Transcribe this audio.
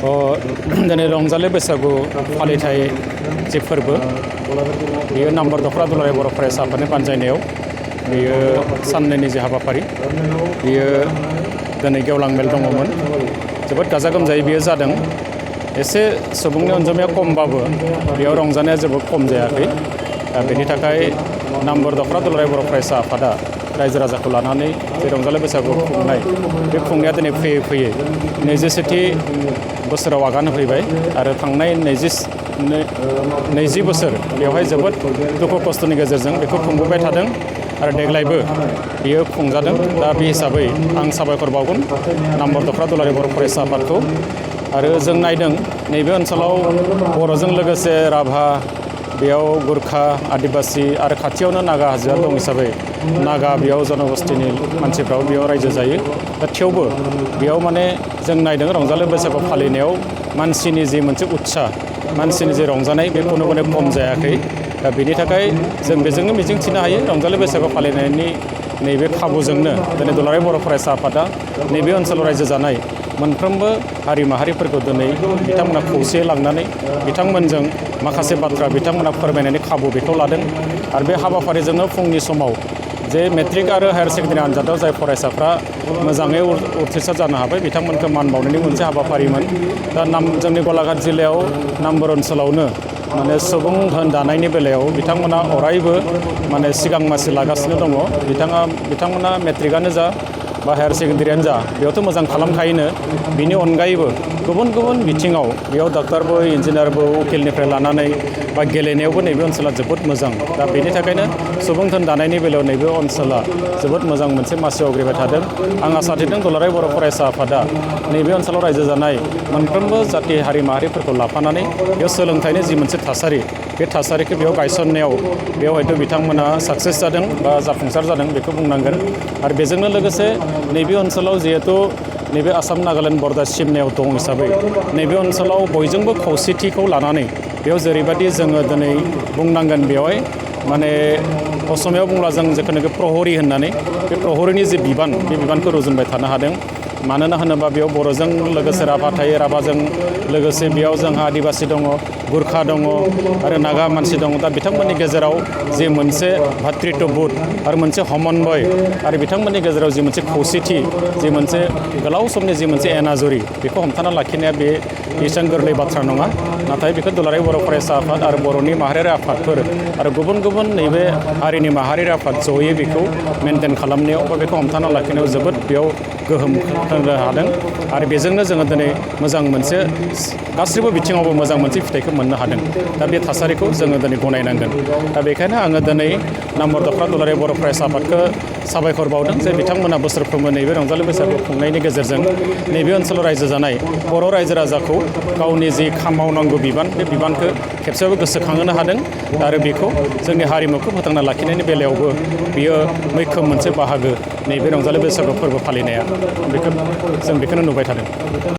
दिनै रंजालि बैसागु फालिथाय जे फोरबो बेयो नाम्बार दख्रा दुलाराय बर' फरायसा आफादनि बानजायनायाव बेयो साननैनि जे हाबाफारि बेयो दिनै गेवलां मेल दङमोन। जोबोद गाजा गोमजायै बेयो जादों। एसे सुबुंनि अनजिमाया खमबाबो बेयाव रंजानाया जोबोद खम जायाखै। दा बेनि थाखाय नाम्बार दख्रा दुलाराय बर' फरायसा आफादा रायजो राजाखौ लानानै जे रंजालि बैसागु खुंनाय बे खुंनाया दिनै फैयै फैयै 27थि बोसोराव आगान होफैबाय आरो थांनाय 20 बोसोर बेवहाय जोबोद दुखु खस्थ'नि गेजेरजों बेखौ खुंबोबाय थादों आरो देग्लायबो बियो खुंजादों। दा बे हिसाबै आं साबायखर बावगोन नाम्बार दख्रा दुलाराय बर' फरायसा आफादखौ। आरो जों नायदों नैबे ओनसोलाव बर'जों लोगोसे राभा, बेयाव गुरखा, आदिबासि आरो खाथियावनो नागा हाजोआ दं हिसाबै नागा बेयाव जनगोष्ठीनि मानसिफ्राबो बेयाव रायजो जायो। दा थेवबो बेयाव माने जों नायदों रंजालि बैसागु फालिनायाव मानसिनि जे मोनसे उत्साह, मानसिनि जे रंजानाय बे खुनु खम जायाखै। दा बेनि थाखाय जों बेजोंनो मिजिंथिनो हायो रंजालि बैसागु फालिनायनि नैबे खाबुजोंनो दिनै दुलाराय बर' फरायसा आफादा नैबे ओनसोलाव रायजो जानाय मोनफ्रोमबो हारि माहारिफोरखौ दिनै बिथांमोना खौसेयै लांनानै बिथांमोनजों माखासे बाथ्रा बिथांमोना फोरमायनायनि खाबु बेखौ लादों। आरो बे हाबाफारिजोंनो फुंनि समाव जे मेट्रिक आरो हायार सेकेन्डारि आनजादाव जाय फरायसाफ्रा मोजाङै उथ्रिसार जानो हाबाय बिथांमोनखौ मान बावनायनि मोनसे हाबाफारिमोन। दा जोंनि गलाघाट जिल्लायाव नाम्बार ओनसोलावनो माने सुबुं धोन दानायनि बेलायाव बिथांमोना अरायबो माने सिगां मासि लागासिनो दङ। बिथांमोना मेट्रिकआनो जा बा हायार सेकेन्डारियानो जा बेयावथ' मोजां खालामखायोनो। बिनि अनगायैबो गुबुन गुबुन बिथिङाव बेयाव डाक्टारबो, इन्जिनियारबो, उकिलनिफ्राय लानानै बा गेलेनायावबो नैबे ओनसोला जोबोद मोजां। दा बेनि थाखायनो सुबुं धोन दानायनि बेलायाव नैबे ओनसोला जोबोद मोजां मोनसे मासि आवग्रिबाय थादों। आं आसा थिदों दुलाराय बर' फरायसा आफादा नैबे ओनसोलाव रायजो जानाय मोनफ्रोमबो जाथि हारि माहारिफोरखौ लाफानानै बेयाव सोलोंथाइनि जि मोनसे थासारि बे थासारिखौ बेयाव गायसननायाव बेयाव हयथ' बिथांमोना साक्सेस जादों बा जाफुंसार जादों बेखौ बुंनांगोन। आरो बेजोंनो लोगोसे नैबे ओनसोलाव जिहेथु नैबे आसाम नागालेण्ड बर्डार सिमनायाव दं हिसाबै नैबे ओनसोलाव बयजोंबो खौसेथिखौ लानानै बेयाव जेरैबायदि जोङो दिनै बुंनांगोन बेवहाय माने असमियाव बुंब्ला जों जेखुनुखि प्रहरी होननानै बे प्रहरीनि जे बिबान बे बिबानखौ रुजुनबाय थानो हादों। मानोना होनोबा बेयाव बर'जों लोगोसे राभा थायो, राभाजों लोगोसे बेयाव जोंहा आदिबासि दङ, गुरखा दङ आरो नागा मानसि दङ। दा बिथांमोननि गेजेराव जे मोनसे भातृत्वबोध आरो मोनसे समन्वय आरो बिथांमोननि गेजेराव जि मोनसे खौसेथि, जि मोनसे गोलाव समनि जि मोनसे एनाजरि बेखौ हमथाना लाखिनाया बे एसेबां गोरलै बाथ्रा नङा। नाथाय बेखौ दुलाराय बर' फरायसा आफाद आरो बर'नि माहारियारि आफादफोर आरो गुबुन गुबुन नैबे हारिनि माहारियारि आफाद जयै बेखौ मेनटेन खालामनायाव बा बेखौ हमथाना लाखिनायाव जोबोद बेयाव गोहोम होनो हादों। आरो बेजोंनो जोङो दिनै मोजां मोनसे गासैबो बिथिङावबो मोजां मोनसे फिथाइखौ मोननो हादों। दा बे थासारिखौ जोङो दिनै गनायनांगोन। दा बेखायनो आङो दिनै नाम्बार दख्रा दुलाराय बर' फरायसा आफादखौ साबायखर बावदों जे बिथांमोना बोसोरफ्रोमबो नैबे रंजालि बैसागु खुंनायनि गेजेरजों नैबे ओनसोलाव रायजो जानाय बर' रायजो राजाखौ गावनि जि मावनांगौ बिबान बे बिबानखौ खेबसेबाबो गोसोखांहोनो हादों। आरो बेखौ जोंनि हारिमुखौ फोथांना लाखिनायनि बेलायावबो बियो मैखोम मोनसे बाहागो नैबे रंजालि बैसागु फोरबो फालिनाया। जों बेखौनो नुबाय थादों।